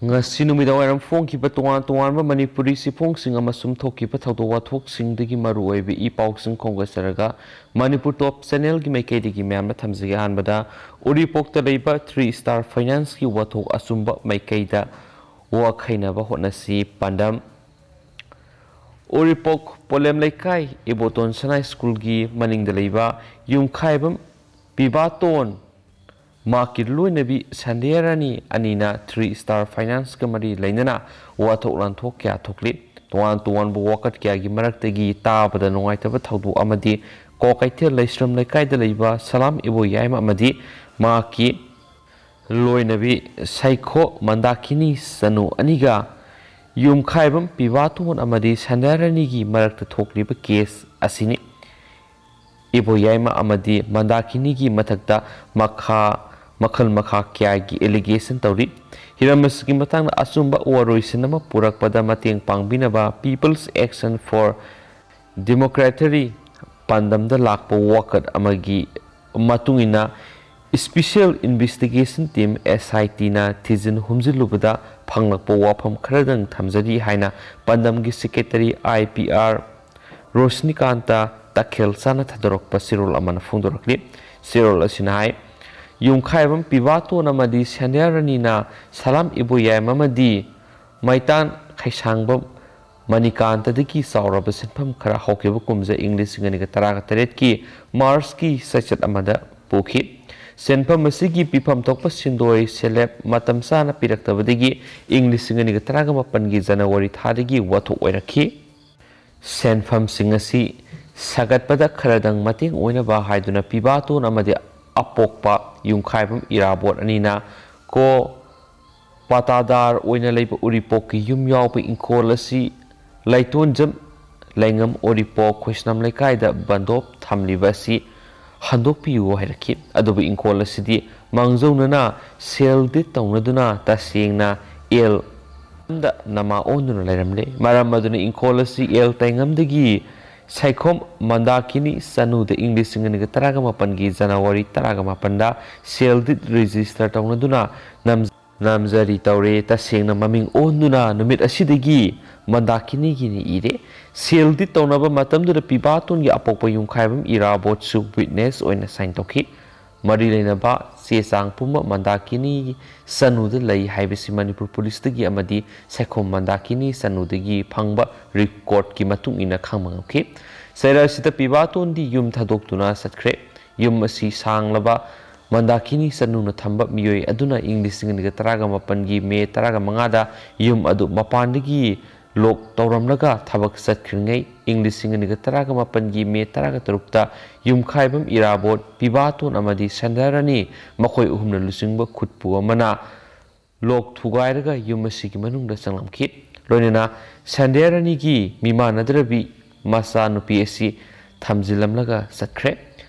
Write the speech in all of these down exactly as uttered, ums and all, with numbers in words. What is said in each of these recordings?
ꯉꯁꯤ ꯅꯨꯃꯤꯗꯥꯡꯋꯥꯏꯔꯝ ꯐꯣꯡꯈꯤꯕ ꯇꯣꯉꯥꯟ ꯇꯣꯉꯥꯟꯕ ꯃꯅꯤꯄꯨꯔꯤ ꯆꯦꯐꯣꯡꯁꯤꯡ ꯑꯃꯁꯨꯡ ꯊꯣꯛꯈꯤꯕ ꯊꯧꯗꯣꯛ ꯋꯥꯊꯣꯛꯁꯤꯡꯗꯒꯤ ꯃꯔꯨꯑꯣꯏꯕ ꯏ ꯄꯥꯎꯁꯤꯡ ꯈꯣꯝꯒꯠꯆꯔꯒ ꯃꯅꯤꯄꯨꯔ ꯇꯣꯞ ꯆꯦꯅꯦꯜꯒꯤ ꯃꯥꯏꯀꯩꯗꯒꯤ ꯃꯌꯥꯝꯗ ꯊꯝꯖꯒꯦ꯫ ꯑꯍꯥꯟꯕꯗ ꯎꯔꯤꯄꯣꯛꯇ ꯂꯩꯕ ꯊ꯭ꯔꯤ ꯁ꯭ꯇꯥꯔ ꯐꯥꯏꯅꯥꯟꯁꯀꯤ ꯋꯥꯊꯣꯛ ꯑꯆꯨꯝꯕ ꯃꯥꯏꯀꯩꯗ ꯋꯥꯈꯩꯅꯕ ꯍꯣꯠꯅꯁꯤ꯫ ꯄꯥꯟꯗꯝ: ꯎꯔꯤꯄꯣꯛ ꯄꯣꯂꯦꯝ ꯂꯩꯀꯥꯏ ꯏꯕꯣꯇꯣꯟ ꯁꯅꯥ ꯁ꯭ꯀꯨꯜꯒꯤ ꯃꯅꯤꯡꯗ ꯂꯩꯕ ꯌꯨꯝꯈꯥꯏꯕꯝ ꯄꯤꯕꯥꯇꯣꯟ ꯃꯍꯥꯛꯀꯤ ꯂꯣꯏꯅꯕꯤ ꯁꯟꯙ꯭ꯌꯥꯔꯥꯅꯤ ꯑꯅꯤꯅ ꯊ꯭ꯔꯤ ꯁ꯭ꯇꯥꯔ ꯐꯥꯏꯅꯥꯟꯁꯀ ꯃꯔꯤ ꯂꯩꯅꯅ ꯋꯥꯊꯣꯛ ꯂꯥꯟꯊꯣꯛ ꯀꯌꯥ ꯊꯣꯛꯂꯤ꯫ ꯇꯣꯉꯥꯟ ꯇꯣꯉꯥꯟꯕ ꯋꯥꯀꯠ ꯀꯌꯥꯒꯤ ꯃꯔꯛꯇꯒꯤ ꯇꯥꯕꯗ ꯅꯨꯡꯉꯥꯏꯇꯕ ꯊꯧꯗꯣꯛ ꯑꯃꯗꯤ ꯀ꯭ꯋꯥꯀꯩꯊꯦꯜ ꯂꯩꯁ꯭ꯔꯝ ꯂꯩꯀꯥꯏꯗ ꯂꯩꯕ ꯁꯂꯥꯝ ꯏꯕꯣꯌꯥꯏꯃ ꯑꯃꯗꯤ ꯃꯍꯥꯛꯀꯤ ꯂꯣꯏꯅꯕꯤ ꯁꯩꯈꯣ ꯃꯟꯗꯥꯀꯤꯅꯤ ꯆꯅꯨ ꯑꯅꯤꯒ ꯌꯨꯝꯈꯥꯏꯕꯝ ꯄꯤꯕꯥꯇꯣꯟ ꯑꯃꯗꯤ ꯁꯟꯙ꯭ꯌꯥꯔꯥꯅꯤꯒꯤ ꯃꯔꯛꯇ ꯊꯣꯛꯂꯤꯕ ꯀꯦꯁ ꯑꯁꯤꯅꯤ꯫ ꯏꯕꯣꯌꯥꯏꯃ ꯑꯃꯗꯤ ꯃꯟꯗꯥꯀꯤꯅꯤꯒꯤ ꯃꯊꯛꯇ ꯃꯈꯥ, ꯃꯈꯜ ꯃꯈꯥ ꯀꯌꯥꯒꯤ ꯑꯦꯂꯤꯒꯦꯁꯟ ꯇꯧꯔꯤ꯫ ꯍꯤꯔꯝ ꯑꯁꯤꯒꯤ ꯃꯇꯥꯡꯗ ꯑꯆꯨꯝꯕ ꯋꯥꯔꯣꯏꯁꯤꯟ ꯑꯃ ꯄꯨꯔꯛꯄꯗ ꯃꯇꯦꯡ ꯄꯥꯡꯕꯤꯅꯕ People's Action for Democracy ꯄꯥꯟꯗꯝꯗ ꯂꯥꯛꯄ ꯋꯥꯀꯠ ꯑꯃꯒꯤ ꯃꯇꯨꯡ ꯏꯟꯅ, Special Investigation Team, S I T ꯅ ꯊꯤꯖꯤꯟ ꯍꯨꯝꯖꯤꯜꯂꯨꯕꯗ ꯐꯪꯂꯛꯄ ꯋꯥꯐꯝ ꯈꯔꯗꯪ ꯊꯝꯖꯔꯤ ꯍꯥꯏꯅ ꯄꯥꯟꯗꯝꯒꯤ ꯁꯦꯀ꯭ꯔꯦꯇꯔꯤ I P R ꯔꯣꯁꯅꯤꯀꯥꯟꯇ ꯇꯈꯦꯜ ꯆꯥꯅ ꯊꯥꯗꯣꯔꯛꯄ ꯆꯦꯔꯣꯜ ꯑꯃꯅ ꯐꯣꯡꯗꯣꯔꯛꯂꯤ꯫ ꯆꯦꯔꯣꯜ ꯑꯁꯤꯅ ꯍꯥꯏ, ꯌꯨꯝꯈꯥꯏꯕꯝ ꯄꯤꯕꯥꯇꯣꯟ ꯑꯃꯗꯤ ꯁꯟꯙ꯭ꯌꯥꯔꯥꯅꯤꯅ ꯁꯂꯥꯝ ꯏꯕꯣꯌꯥꯏꯃ ꯑꯃꯗꯤ ꯃꯩꯇꯥꯟ ꯈꯩꯁꯥꯡꯕꯝ ꯃꯅꯤꯀꯥꯟꯇꯗꯒꯤ ꯆꯥꯎꯔꯕ ꯁꯦꯟꯐꯝ ꯈꯔ ꯍꯧꯈꯤꯕ ꯀꯨꯝꯖꯥ ꯏꯪ ꯂꯤꯁꯤꯡ ꯑꯅꯤꯒ ꯇꯔꯥꯒ ꯇꯔꯦꯠꯀꯤ ꯃꯥꯔꯆꯀꯤ ꯆꯩꯆꯠ ꯑꯃꯗ ꯄꯨꯈꯤ꯫ ꯁꯦꯟꯐꯝ ꯑꯁꯤꯒꯤ ꯄꯤꯐꯝ ꯊꯣꯛꯄ ꯁꯤꯟꯗꯣꯏ ꯁꯦꯜꯂꯦꯞ ꯃꯇꯝ ꯆꯥꯅ ꯄꯤꯔꯛꯇꯕꯗꯒꯤ ꯏꯪ ꯂꯤꯁꯤꯡ ꯑꯅꯤꯒ ꯇꯔꯥꯒ ꯃꯥꯄꯟꯒꯤ ꯖꯅꯋꯥꯔꯤ ꯊꯥꯗꯒꯤ ꯋꯥꯊꯣꯛ ꯑꯣꯏꯔꯛꯈꯤ꯫ ꯁꯦꯟꯐꯝꯁꯤꯡ ꯑꯁꯤ ꯁꯥꯒꯠꯄꯗ ꯈꯔꯗꯪ ꯃꯇꯦꯡ ꯑꯣꯏꯅꯕ ꯍꯥꯏꯗꯨꯅ ꯄꯤꯕꯥꯇꯣꯟ ꯑꯃꯗꯤ ꯑꯄꯣꯛꯄ ꯌꯨꯝꯈꯥꯏꯕꯝ ꯏꯔꯥꯕꯣꯠ ꯑꯅꯤꯅ ꯀꯣ ꯄꯥꯇꯥꯗꯥꯔ ꯑꯣꯏꯅ ꯂꯩꯕ ꯎꯔꯤꯄꯣꯛꯀꯤ ꯌꯨꯝ ꯌꯥꯎꯕ ꯏꯪꯈꯣꯜ ꯑꯁꯤ ꯂꯩꯇꯣꯟꯖꯝ ꯂꯩꯉꯝ ꯎꯔꯤꯄꯣꯛ ꯈꯣꯏꯁꯅꯥꯝ ꯂꯩꯀꯥꯏꯗ ꯕꯟꯗꯣꯞ ꯊꯝꯂꯤꯕ ꯑꯁꯤ ꯍꯟꯗꯣꯛꯄꯤꯌꯨ ꯍꯥꯏꯔꯛꯈꯤ꯫ ꯑꯗꯨꯕꯨ ꯏꯪꯈꯣꯜ ꯑꯁꯤꯗꯤ ꯃꯥꯡꯖꯧꯅꯅ ꯁꯦꯜ ꯗꯤꯠ ꯇꯧꯅꯗꯨꯅ ꯇꯁꯦꯡꯅ ꯑꯦꯜ ꯗ ꯅꯃꯥ ꯑꯣꯟꯗꯨꯅ ꯂꯩꯔꯝꯂꯦ꯫ ꯃꯔꯝ ꯑꯗꯨꯅ ꯏꯪꯈꯣꯜ ꯑꯁꯤ ꯑꯦꯜ ꯇꯩꯉꯝꯗꯒꯤ ꯁꯥꯏꯈꯣꯝ ꯃꯟꯗꯥꯀꯤꯅꯤ ꯆꯅꯨꯗ ꯏꯪ ꯂꯤꯁꯤꯡ ꯑꯅꯤꯒ ꯇꯔꯥꯒ ꯃꯥꯄꯟꯒꯤ ꯖꯅꯋꯥꯔꯤ ꯇꯔꯥꯒ ꯃꯥꯄꯟꯗ ꯁꯦꯜ ꯗꯤꯠ ꯔꯦꯖꯤꯁꯇꯔ ꯇꯧꯅꯗꯨꯅ ꯅꯝ-, ꯅꯝꯖꯔꯤ ꯇꯧꯔꯦ꯫ ꯇꯁꯦꯡꯅ ꯃꯃꯤꯡ ꯑꯣꯟꯗꯨꯅ ꯅꯨꯃꯤꯠ ꯑꯁꯤꯗꯒꯤ ꯃꯟꯗꯥꯀꯤꯅꯤꯒꯤꯅꯤ ꯏꯔꯦ꯫ ꯁꯦꯜꯗꯤ ꯇꯧꯅꯕ ꯃꯇꯝꯗꯨꯗ ꯄꯤꯕꯥꯇꯣꯟꯒꯤ ꯑꯄꯣꯛꯄ ꯌꯨꯝꯈꯥꯏꯕꯝ ꯏꯔꯥꯕꯣꯠꯁꯨ ꯋꯤꯠꯅꯦꯁ ꯑꯣꯏꯅ ꯁꯥꯏꯟ ꯇꯧꯈꯤ꯫ ꯃꯔꯤ ꯂꯩꯅꯕ ꯆꯦ ꯆꯥꯡ ꯄꯨꯝꯕ ꯃꯟꯗꯥꯀꯤꯅꯤ ꯆꯅꯨꯗ ꯂꯩ ꯍꯥꯏꯕꯁꯤ ꯃꯅꯤꯄꯨꯔ ꯄꯨꯂꯤꯁꯇꯒꯤ ꯑꯃꯗꯤ ꯁꯥꯏꯈꯣꯝ ꯃꯟꯗꯥꯀꯤꯅꯤ ꯆꯅꯨꯗꯒꯤ ꯐꯪꯕ ꯔꯤꯀꯣꯔꯠꯀꯤ ꯃꯇꯨꯡ ꯏꯟꯅ ꯈꯪꯕ ꯉꯝꯈꯤ꯫ ꯆꯩꯔꯛ ꯑꯁꯤꯗ ꯄꯤꯕꯥꯇꯣꯟꯗꯤ ꯌꯨꯝ ꯊꯥꯗꯣꯛꯇꯨꯅ ꯆꯠꯈ꯭ꯔꯦ꯫ ꯌꯨꯝ ꯑꯁꯤ ꯁꯥꯡꯂꯕ ꯃꯟꯗꯥꯀꯤꯅꯤ ꯆꯅꯨꯅ ꯊꯝꯕ ꯃꯤꯑꯣꯏ ꯑꯗꯨꯅ ꯏꯪ ꯂꯤꯁꯤꯡ ꯑꯅꯤꯒ ꯇꯔꯥꯒ ꯃꯥꯄꯟꯒꯤ ꯃꯦ ꯇꯔꯥꯒ ꯃꯉꯥꯗ ꯌꯨꯝ ꯑꯗꯨ ꯃꯄꯥꯟꯗꯒꯤ ꯂꯣꯛ ꯇꯧꯔꯝꯂꯒ ꯊꯕꯛ ꯆꯠꯈ꯭ꯔꯤꯉꯩ ꯏꯪ ꯂꯤꯁꯤꯡ ꯑꯅꯤꯒ ꯇꯔꯥꯒ ꯃꯥꯄꯟꯒꯤ ꯃꯦ ꯇꯔꯥꯒ ꯇꯔꯨꯛꯇ ꯌꯨꯝꯈꯥꯏꯕꯝ ꯏꯔꯥꯕꯣꯠ, ꯄꯤꯕꯥꯇꯣꯟ ꯑꯃꯗꯤ ꯁꯟꯙ꯭ꯌꯥꯔꯥꯅꯤ ꯃꯈꯣꯏ ꯑꯍꯨꯝꯅ ꯂꯨꯆꯤꯡꯕ ꯈꯨꯠꯄꯨ ꯑꯃꯅ ꯂꯣꯛ ꯊꯨꯒꯥꯏꯔꯒ ꯌꯨꯝ ꯑꯁꯤꯒꯤ ꯃꯅꯨꯡꯗ ꯆꯪꯂꯝꯈꯤ꯫ ꯂꯣꯏꯅꯅ ꯁꯟꯙ꯭ꯌꯥꯔꯥꯅꯤꯒꯤ ꯃꯤꯃꯥꯟꯅꯗ꯭ꯔꯕꯤ ꯃꯆꯥꯅꯨꯄꯤ ꯑꯁꯤ ꯊꯝꯖꯤꯜꯂꯝꯂꯒ ꯆꯠꯈ꯭ꯔꯦ꯫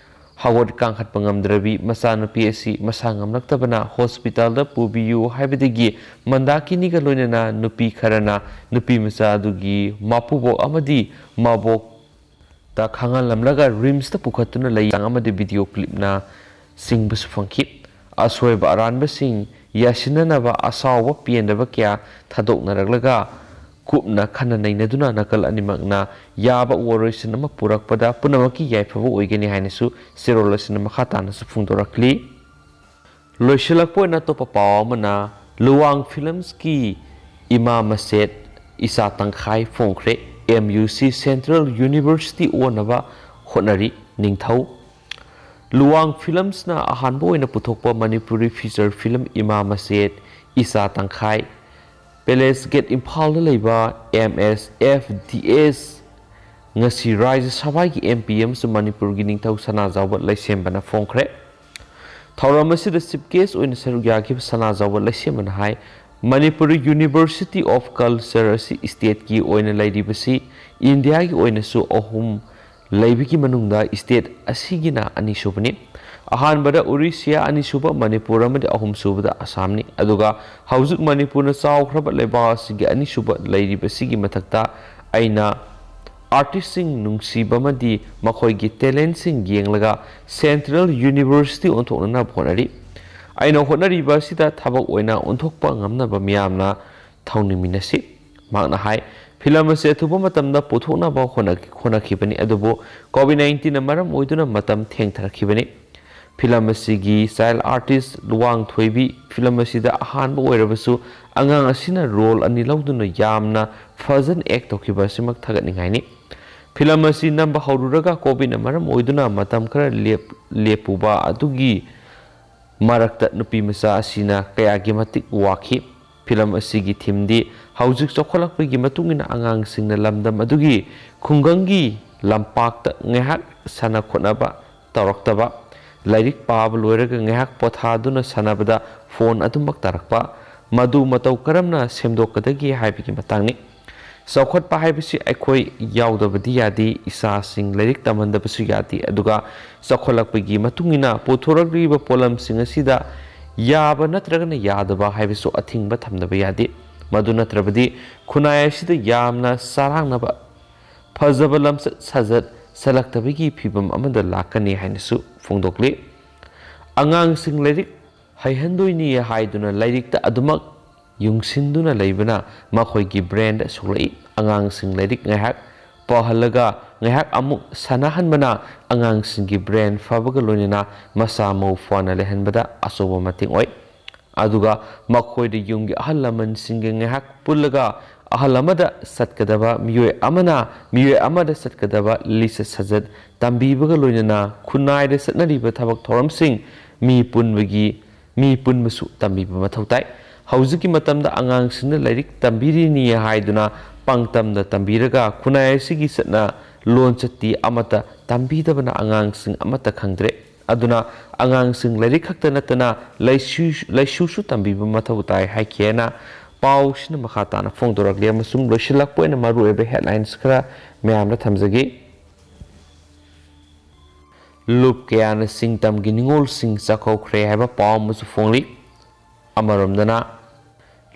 ꯍꯧꯒꯠ ꯀꯥꯡꯈꯠꯄ ꯉꯝꯗ꯭ꯔꯕꯤ ꯃꯆꯥꯅꯨꯄꯤ ꯑꯁꯤ ꯃꯁꯥ ꯉꯝꯂꯛꯇꯕꯅ ꯍꯣꯁꯄꯤꯇꯥꯜꯗ ꯄꯨꯕꯤꯌꯨ ꯍꯥꯏꯕꯗꯒꯤ ꯃꯟꯗꯥꯀꯤꯅꯤꯒ ꯂꯣꯏꯅꯅ ꯅꯨꯄꯤ ꯈꯔꯅ ꯅꯨꯄꯤ ꯃꯆꯥ ꯑꯗꯨꯒꯤ ꯃꯄꯨꯕꯣꯛ ꯑꯃꯗꯤ ꯃꯕꯣꯛꯇ ꯈꯪꯍꯜꯂꯝꯂꯒ ꯔꯤꯝꯁꯇ ꯄꯨꯈꯠꯇꯨꯅ ꯂꯩ ꯑꯃꯗꯤ ꯚꯤꯗꯤꯑꯣ ꯀ꯭ꯂꯤꯞꯅ ꯆꯤꯡꯕꯁꯨ ꯐꯪꯈꯤ꯫ ꯑꯁꯣꯏꯕ ꯑꯔꯥꯟꯕꯁꯤꯡ ꯌꯥꯁꯤꯟꯅꯅꯕ ꯑꯁꯥꯎꯕ ꯄꯦꯟꯗꯕ ꯀꯌꯥ ꯊꯥꯗꯣꯛꯅꯔꯛꯂꯒ ꯀꯨꯞꯅ ꯈꯟꯅ ꯅꯩꯅꯗꯨꯅ ꯅꯥꯀꯜ ꯑꯅꯤꯃꯛꯅ ꯌꯥꯕ ꯋꯥꯔꯣꯏꯁꯤꯟ ꯑꯃ ꯄꯨꯔꯛꯄꯗ ꯄꯨꯝꯅꯃꯛꯀꯤ ꯌꯥꯏꯐꯕ ꯑꯣꯏꯒꯅꯤ ꯍꯥꯏꯅꯁꯨ ꯆꯦꯔꯣꯜ ꯑꯁꯤꯅ ꯃꯈꯥ ꯇꯥꯅꯁꯨ ꯐꯣꯡꯗꯣꯔꯛꯂꯤ꯫ ꯂꯣꯏꯁꯤꯜꯂꯛꯄ ꯑꯣꯏꯅ ꯑꯇꯣꯞꯄ ꯄꯥꯎ ꯑꯃꯅ ꯂꯨꯋꯥꯡ ꯐꯤꯂꯝꯁꯀꯤ ꯏꯃꯥ ꯃꯆꯦꯠ ꯏꯆꯥ ꯇꯪꯈꯥꯏ ꯐꯣꯡꯈ꯭ꯔꯦ꯫ ꯑꯦꯝ ꯌꯨ ꯁꯤ ꯁꯦꯟꯇ꯭ꯔꯦꯜ ꯌꯨꯅꯤꯚꯔꯁꯤꯇꯤ ꯑꯣꯟꯅꯕ ꯍꯣꯠꯅꯔꯤ ꯅꯤꯡꯊꯧ꯫ ꯂꯨꯋꯥꯡ ꯐꯤꯂꯝꯁꯅ ꯑꯍꯥꯟꯕ ꯑꯣꯏꯅ ꯄꯨꯊꯣꯛꯄ ꯃꯅꯤꯄꯨꯔꯤ ꯐꯤꯆꯔ ꯐꯤꯂꯝ ꯏꯃꯥ ꯃꯆꯦꯠ ꯏꯆꯥ ꯇꯪꯈꯥꯏ ꯄꯦꯂꯦꯁ ꯒꯦꯠ ꯏꯝꯐꯥꯜꯗ ꯂꯩꯕ ꯑꯦꯝ ꯑꯦꯁ ꯑꯦꯐ ꯗꯤ ꯑꯦꯁ ꯉꯁꯤ ꯔꯥꯖ꯭ꯌ ꯁꯚꯥꯒꯤ ꯑꯦꯝ ꯄꯤ ꯑꯃꯁꯨꯡ ꯃꯅꯤꯄꯨꯔꯒꯤ ꯅꯤꯡꯊꯧ ꯁꯅꯥꯖꯥꯎꯕ ꯂꯩꯁꯦꯝꯕꯅ ꯐꯣꯡꯈ꯭ꯔꯦ꯫ ꯊꯧꯔꯝ ꯑꯁꯤꯗ ꯆꯤꯐ ꯒꯦꯁ ꯑꯣꯏꯅ ꯁꯔꯨꯛ ꯌꯥꯈꯤꯕ ꯁꯅꯥꯖꯥꯎꯕ ꯂꯩꯁꯦꯝꯕꯅ ꯍꯥꯏ, ꯃꯅꯤꯄꯨꯔ ꯌꯨꯅꯤꯚꯔꯁꯤꯇꯤ ꯑꯣꯐ ꯀꯜꯆꯔ ꯑꯁꯤ ꯁ꯭ꯇꯦꯠꯀꯤ ꯑꯣꯏꯅ ꯂꯩꯔꯤꯕꯁꯤ ꯏꯟꯗꯤꯌꯥꯒꯤ ꯑꯣꯏꯅꯁꯨ ꯑꯍꯨꯝ ꯂꯩꯕꯒꯤ ꯃꯅꯨꯡꯗ ꯁ꯭ꯇꯦꯠ ꯑꯁꯤꯒꯤꯅ ꯑꯅꯤꯁꯨꯕꯅꯤ꯫ ꯑꯍꯥꯟꯕꯗ ꯎꯔꯤꯁꯤꯌꯥ, ꯑꯅꯤꯁꯨꯕ ꯃꯅꯤꯄꯨꯔ ꯑꯃꯗꯤ ꯑꯍꯨꯝꯁꯨꯕꯗ ꯑꯁꯥꯝꯅꯤ꯫ ꯑꯗꯨꯒ ꯍꯧꯖꯤꯛ ꯃꯅꯤꯄꯨꯔꯅ ꯆꯥꯎꯈ꯭ꯔꯕ ꯂꯩꯕꯥꯛ ꯑꯁꯤꯒꯤ ꯑꯅꯤꯁꯨꯕ ꯂꯩꯔꯤꯕꯁꯤꯒꯤ ꯃꯊꯛꯇ ꯑꯩꯅ ꯑꯥꯔꯇꯤꯁꯁꯤꯡ ꯅꯨꯡꯁꯤꯕ ꯑꯃꯗꯤ ꯃꯈꯣꯏꯒꯤ ꯇꯦꯂꯦꯟꯁꯤꯡ ꯌꯦꯡꯂꯒ ꯁꯦꯟꯇ꯭ꯔꯦꯜ ꯌꯨꯅꯤꯚꯔꯁꯤꯇꯤ ꯑꯣꯟꯊꯣꯛꯅꯅꯕ ꯍꯣꯠꯅꯔꯤ꯫ ꯑꯩꯅ ꯍꯣꯠꯅꯔꯤꯕ ꯑꯁꯤꯗ ꯊꯕꯛ ꯑꯣꯏꯅ ꯑꯣꯟꯊꯣꯛꯄ ꯉꯝꯅꯕ ꯃꯤꯌꯥꯝꯅ ꯊꯧꯅꯤꯃꯤꯟꯅꯁꯤ꯫ ꯃꯍꯥꯛꯅ ꯍꯥꯏ, ꯐꯤꯂꯝ ꯑꯁꯤ ꯑꯊꯨꯕ ꯃꯇꯝꯗ ꯄꯨꯊꯣꯛꯅꯕ ꯍꯣꯠꯅ-, ꯍꯣꯠꯅꯈꯤꯕꯅꯤ, ꯑꯗꯨꯕꯨ ꯀꯣꯚꯤꯗ ꯅꯥꯏꯟꯇꯤꯟꯅ ꯃꯔꯝ ꯑꯣꯏꯗꯨꯅ ꯃꯇꯝ ꯊꯦꯡꯊꯔꯛꯈꯤꯕꯅꯤ꯫ ꯐꯤꯂꯝ ꯑꯁꯤꯒꯤ ꯆꯥꯏꯜ ꯑꯥꯔꯇꯤꯁ ꯂꯨꯋꯥꯡ ꯊꯣꯏꯕꯤ ꯐꯤꯂꯝ ꯑꯁꯤꯗ ꯑꯍꯥꯟꯕ ꯑꯣꯏꯔꯕꯁꯨ ꯑꯉꯥꯡ ꯑꯁꯤꯅ ꯔꯣꯜ ꯑꯅꯤ ꯂꯧꯗꯨꯅ ꯌꯥꯝꯅ ꯐꯖꯅ ꯑꯦꯛ ꯇꯧꯈꯤꯕ ꯑꯁꯤꯃꯛ ꯊꯥꯒꯠꯅꯤꯡꯉꯥꯏꯅꯤ꯫ ꯐꯤꯂꯝ ꯑꯁꯤ ꯅꯝꯕ ꯍꯧꯔꯨꯔꯒ ꯀꯣꯚꯤꯗꯅ ꯃꯔꯝ ꯑꯣꯏꯗꯨꯅ ꯃꯇꯝ ꯈꯔ ꯂꯦꯞ-, ꯂꯦꯞꯄꯨꯕ ꯑꯗꯨꯒꯤ ꯃꯔꯛꯇ ꯅꯨꯄꯤ ꯃꯆꯥ ꯑꯁꯤꯅ ꯀꯌꯥꯒꯤ ꯃꯇꯤꯛ ꯋꯥꯈꯤ꯫ ꯐꯤꯂꯝ ꯑꯁꯤꯒꯤ ꯊꯤꯝꯗꯤ ꯍꯧꯖꯤꯛ ꯆꯥꯎꯈꯠꯂꯛꯄꯒꯤ ꯃꯇꯨꯡ ꯏꯟꯅ ꯑꯉꯥꯡꯁꯤꯡꯅ ꯂꯝꯗꯝ ꯑꯗꯨꯒꯤ ꯈꯨꯡꯒꯪꯒꯤ ꯂꯝꯄꯥꯛꯇ ꯉꯥꯏꯍꯥꯛ ꯁꯥꯟꯅ ꯈꯣꯠꯅꯕ ꯇꯧꯔꯛꯇꯕ, ꯂꯥꯏꯔꯤꯛ ꯄꯥꯕ ꯂꯣꯏꯔꯒ ꯉꯥꯏꯍꯥꯛ ꯄꯣꯊꯥꯗꯨꯅ ꯁꯥꯟꯅꯕꯗ ꯐꯣꯟ ꯑꯗꯨꯃꯛ ꯇꯥꯔꯛꯄ, ꯃꯗꯨ ꯃꯇꯧ ꯀꯔꯝꯅ ꯁꯦꯝꯗꯣꯛꯀꯗꯒꯦ ꯍꯥꯏꯕꯒꯤ ꯃꯇꯥꯡꯅꯤ꯫ ꯆꯥꯎꯈꯠꯄ ꯍꯥꯏꯕꯁꯤ ꯑꯩꯈꯣꯏ ꯌꯥꯎꯗꯕꯗꯤ ꯌꯥꯗꯦ, ꯏꯆꯥꯁꯤꯡ ꯂꯥꯏꯔꯤꯛ ꯇꯝꯍꯟꯗꯕꯁꯨ ꯌꯥꯗꯦ, ꯑꯗꯨꯒ ꯆꯥꯎꯈꯠꯂꯛꯄꯒꯤ ꯃꯇꯨꯡ ꯏꯟꯅ ꯄꯨꯊꯣꯔꯛꯂꯤꯕ ꯄꯣꯠꯂꯝꯁꯤꯡ ꯑꯁꯤꯗ ꯌꯥꯕ ꯅꯠꯇ꯭ꯔꯒꯅ ꯌꯥꯗꯕ ꯍꯥꯏꯕꯁꯨ ꯑꯊꯤꯡꯕ ꯊꯝꯗꯕ ꯌꯥꯗꯦ꯫ ꯃꯗꯨ ꯅꯠꯇ꯭ꯔꯕꯗꯤ ꯈꯨꯟꯅꯥꯏ ꯑꯁꯤꯗ ꯌꯥꯝꯅ ꯆꯔꯥꯡꯅꯕ, ꯐꯖꯕ ꯂꯝꯆꯠ ꯁꯥꯖꯠ ꯁꯜꯂꯛꯇꯕꯒꯤ ꯐꯤꯕꯝ ꯑꯃꯗ ꯂꯥꯛꯀꯅꯤ ꯍꯥꯏꯅꯁꯨ ꯐꯣꯡꯗꯣꯛꯂꯤ꯫ ꯑꯉꯥꯡꯁꯤꯡ ꯂꯥꯏꯔꯤꯛ ꯍꯩꯍꯟꯗꯣꯏꯅꯤ ꯍꯥꯏꯗꯨꯅ ꯂꯥꯏꯔꯤꯛꯇ ꯑꯗꯨꯃꯛ ꯌꯨꯡꯁꯤꯟꯗꯨꯅ ꯂꯩꯕꯅ ꯃꯈꯣꯏꯒꯤ ꯕ꯭ꯔꯦꯟꯗ ꯁꯣꯛꯂꯛꯏ꯫ ꯑꯉꯥꯡꯁꯤꯡ ꯂꯥꯏꯔꯤꯛ ꯉꯥꯏꯍꯥꯛ ꯄꯥꯍꯜꯂꯒ ꯉꯥꯏꯍꯥꯛ ꯑꯃꯨꯛ ꯁꯥꯟꯅꯍꯟꯕꯅ ꯑꯉꯥꯡꯁꯤꯡꯒꯤ ꯕ꯭ꯔꯦꯟ ꯐꯕꯒ ꯂꯣꯏꯅꯅ ꯃꯁꯥ ꯃꯎ ꯐꯅ ꯂꯩꯍꯟꯕꯗ ꯑꯆꯧꯕ ꯃꯇꯦꯡ ꯑꯣꯏ꯫ ꯑꯗꯨꯒ ꯃꯈꯣꯏꯗ ꯌꯨꯝꯒꯤ ꯑꯍꯜ ꯂꯃꯟꯁꯤꯡꯒ ꯉꯥꯏꯍꯥꯛ ꯄꯨꯜꯂꯒ ꯑꯍꯜ ꯑꯃꯗ ꯆꯠꯀꯗꯕ ꯃꯤꯑꯣꯏ ꯑꯃꯅ ꯃꯤꯑꯣꯏ ꯑꯃꯗ ꯆꯠꯀꯗꯕ ꯂꯤꯆꯠ ꯁꯥꯖꯠ ꯇꯝꯕꯤꯕꯒ ꯂꯣꯏꯅꯅ ꯈꯨꯟꯅꯥꯏꯗ ꯆꯠꯅꯔꯤꯕ ꯊꯕꯛ ꯊꯧꯔꯝꯁꯤꯡ ꯃꯤ ꯄꯨꯟꯕꯒꯤ, ꯃꯤ ꯄꯨꯟꯕꯁꯨ ꯇꯝꯕꯤꯕ ꯃꯊꯧ ꯇꯥꯏ꯫ ꯍꯧꯖꯤꯛꯀꯤ ꯃꯇꯝꯗ ꯑꯉꯥꯡꯁꯤꯡꯅ ꯂꯥꯏꯔꯤꯛ ꯇꯝꯕꯤꯔꯤꯅꯤ ꯍꯥꯏꯗꯨꯅ ꯄꯪꯇꯝꯗ ꯇꯝꯕꯤꯔꯒ ꯈꯨꯟꯅꯥꯏ ꯑꯁꯤꯒꯤ ꯆꯠꯅ ꯂꯣꯟꯆꯠꯇꯤ ꯑꯃꯠꯇ ꯇꯝꯕꯤꯗꯕꯅ ꯑꯉꯥꯡꯁꯤꯡ ꯑꯃꯠꯇ ꯈꯪꯗ꯭ꯔꯦ꯫ ꯑꯗꯨꯅ ꯑꯉꯥꯡꯁꯤꯡ ꯂꯥꯏꯔꯤꯛ ꯈꯛꯇ ꯅꯠꯇꯅ ꯂꯩꯁꯨ-, ꯂꯩꯁꯨꯁꯨ ꯇꯝꯕꯤꯕ ꯃꯊꯧ ꯇꯥꯏ ꯍꯥꯏꯈꯤ ꯍꯥꯏꯅ ꯄꯥꯎꯁꯤꯅ ꯃꯈꯥ ꯇꯥꯅ ꯐꯣꯡꯗꯣꯔꯛꯂꯤ꯫ ꯑꯃꯁꯨꯡ ꯂꯣꯏꯁꯤꯜꯂꯛꯄ ꯑꯣꯏꯅ ꯃꯔꯨꯑꯣꯏꯕ headlines ꯈꯔ ꯃꯌꯥꯝꯗ ꯊꯝꯖꯒꯦ꯫ ꯂꯨꯞ ꯀꯌꯥꯅ ꯆꯤꯡꯇꯝꯒꯤ ꯅꯤꯉꯣꯜꯁꯤꯡ ꯆꯥꯛꯀꯧꯈ꯭ꯔꯦ ꯍꯥꯏꯕ ꯄꯥꯎ ꯑꯃꯁꯨ ꯐꯣꯡꯂꯤ꯫ ꯑꯃꯔꯣꯝꯗꯅ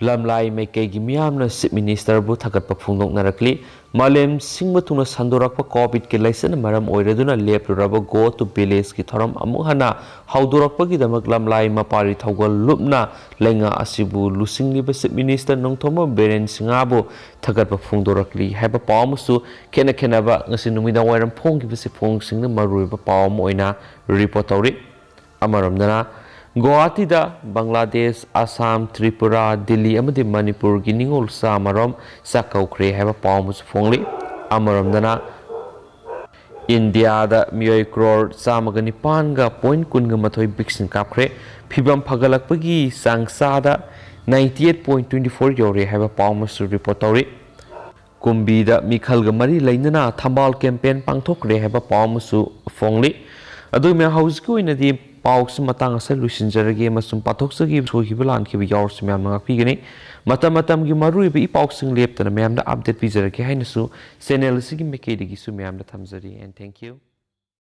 ꯂꯝꯂꯥꯏ ꯃꯥꯏꯀꯩꯒꯤ ꯃꯤꯌꯥꯝꯅ Chief Minister ꯕꯨ ꯊꯥꯒꯠꯄ ꯐꯣꯡꯗꯣꯛꯅꯔꯛꯂꯤ꯫ ꯃꯥꯂꯦꯝ ꯁꯤꯟꯕ ꯊꯨꯡꯅ ꯁꯟꯗꯣꯔꯛꯄ COVID ꯀꯤ ꯂꯥꯏꯆꯠꯅ ꯃꯔꯝ ꯑꯣꯏꯔꯗꯨꯅ ꯂꯦꯞꯂꯨꯔꯕ Go to Village ꯀꯤ ꯊꯧꯔꯝ ꯑꯃꯨꯛ ꯍꯟꯅ ꯍꯧꯗꯣꯔꯛꯄꯒꯤꯗꯃꯛ ꯂꯝꯂꯥꯏ ꯃꯄꯥꯔꯤ ꯊꯧꯒꯜ ꯂꯨꯞꯅ ꯂꯩꯉꯥꯛ ꯑꯁꯤꯕꯨ ꯂꯨꯆꯤꯡꯂꯤꯕ Chief Minister ꯅꯣꯡꯊꯣꯝꯕꯝ ꯕꯤꯔꯦꯟ ꯁꯤꯡꯍꯕꯨ ꯊꯥꯒꯠꯄ ꯐꯣꯡꯗꯣꯔꯛꯂꯤ ꯍꯥꯏꯕ ꯄꯥꯎ ꯑꯃꯁꯨ ꯈꯦꯠꯅ ꯈꯦꯠꯅꯕ ꯉꯁꯤ ꯅꯨꯃꯤꯗꯥꯡ ꯋꯥꯏꯔꯝ ꯐꯣꯡꯈꯤꯕ ꯆꯦꯐꯣꯡꯁꯤꯡꯅ ꯃꯔꯨꯑꯣꯏꯕ ꯄꯥꯎ ꯑꯃ ꯑꯣꯏꯅ ꯔꯤꯄꯣꯔꯠ ꯇꯧꯔꯤ꯫ ꯑꯃꯔꯣꯝꯗꯅ, ꯒꯨꯋꯥꯍꯥꯇꯤꯗ ꯕꯪꯒ꯭ꯂꯥꯗꯦꯁ, ꯑꯁꯥꯝ, ꯇ꯭ꯔꯤꯄꯨꯔꯥ, ꯗꯤꯜꯂꯤ ꯑꯃꯗꯤ ꯃꯅꯤꯄꯨꯔꯒꯤ ꯅꯤꯉꯣꯜ ꯆꯥꯃꯔꯣꯝ ꯆꯥꯛꯀꯧꯈ꯭ꯔꯦ ꯍꯥꯏꯕ ꯄꯥꯎ ꯑꯃꯁꯨ ꯐꯣꯡꯂꯤ꯫ ꯑꯃꯔꯣꯝꯗꯅ, ꯏꯟꯗꯤꯌꯥꯗ ꯃꯤꯑꯣꯏ ꯀ꯭ꯔꯣꯔ ꯆꯥꯝꯃꯒ ꯅꯤꯄꯥꯟꯒ ꯄꯣꯏꯟ ꯀꯨꯟꯒ ꯃꯥꯊꯣꯏ ꯚꯦꯛꯁꯤꯟ ꯀꯥꯞꯈ꯭ꯔꯦ꯫ ꯐꯤꯕꯝ ꯐꯒꯠꯂꯛꯄꯒꯤ ꯆꯥꯡ ꯆꯥꯗ ninety eight point twenty four ꯌꯧꯔꯦ ꯍꯥꯏꯕ ꯄꯥꯎ ꯑꯃꯁꯨ ꯔꯤꯄꯣꯔꯠ ꯇꯧꯔꯤ꯫ ꯀꯨꯝꯕꯤꯗ ꯃꯤꯈꯜꯒ ꯃꯔꯤ ꯂꯩꯅꯅ ꯊꯝꯕꯥꯜ ꯀꯦꯝꯄꯦꯟ ꯄꯥꯡꯊꯣꯛꯈ꯭ꯔꯦ ꯍꯥꯏꯕ ꯄꯥꯎ ꯑꯃꯁꯨ ꯐꯣꯡꯂꯤ꯫ ꯑꯗꯨꯒ ꯃꯌꯥꯝ, ꯍꯧꯖꯤꯛꯀꯤ ꯑꯣꯏꯅꯗꯤ ꯄꯥꯎꯁꯤ ꯃꯇꯥꯡ ꯑꯁꯤꯗ ꯂꯣꯏꯁꯤꯟꯖꯔꯒꯦ ꯑꯃꯁꯨꯡ ꯄꯥꯊꯣꯛꯆꯈꯤꯕ ꯁꯣꯏꯈꯤꯕ ꯂꯥꯟꯈꯤꯕ ꯌꯥꯎꯔꯁꯨ ꯃꯌꯥꯝꯅ ꯉꯥꯛꯄꯤꯒꯅꯤ꯫ ꯃꯇꯝ ꯃꯇꯝꯒꯤ ꯃꯔꯨꯑꯣꯏꯕ ꯏ ꯄꯥꯎꯁꯤꯡ ꯂꯦꯞꯇꯅ ꯃꯌꯥꯝꯗ ꯑꯞꯗꯦꯠ ꯄꯤꯖꯔꯛꯀꯦ ꯍꯥꯏꯅꯁꯨ ꯆꯦꯅꯦꯜ ꯑꯁꯤꯒꯤ ꯃꯥꯏꯀꯩꯗꯒꯤꯁꯨ ꯃꯌꯥꯝꯗ ꯊꯝꯖꯔꯤ꯫ And thank you꯫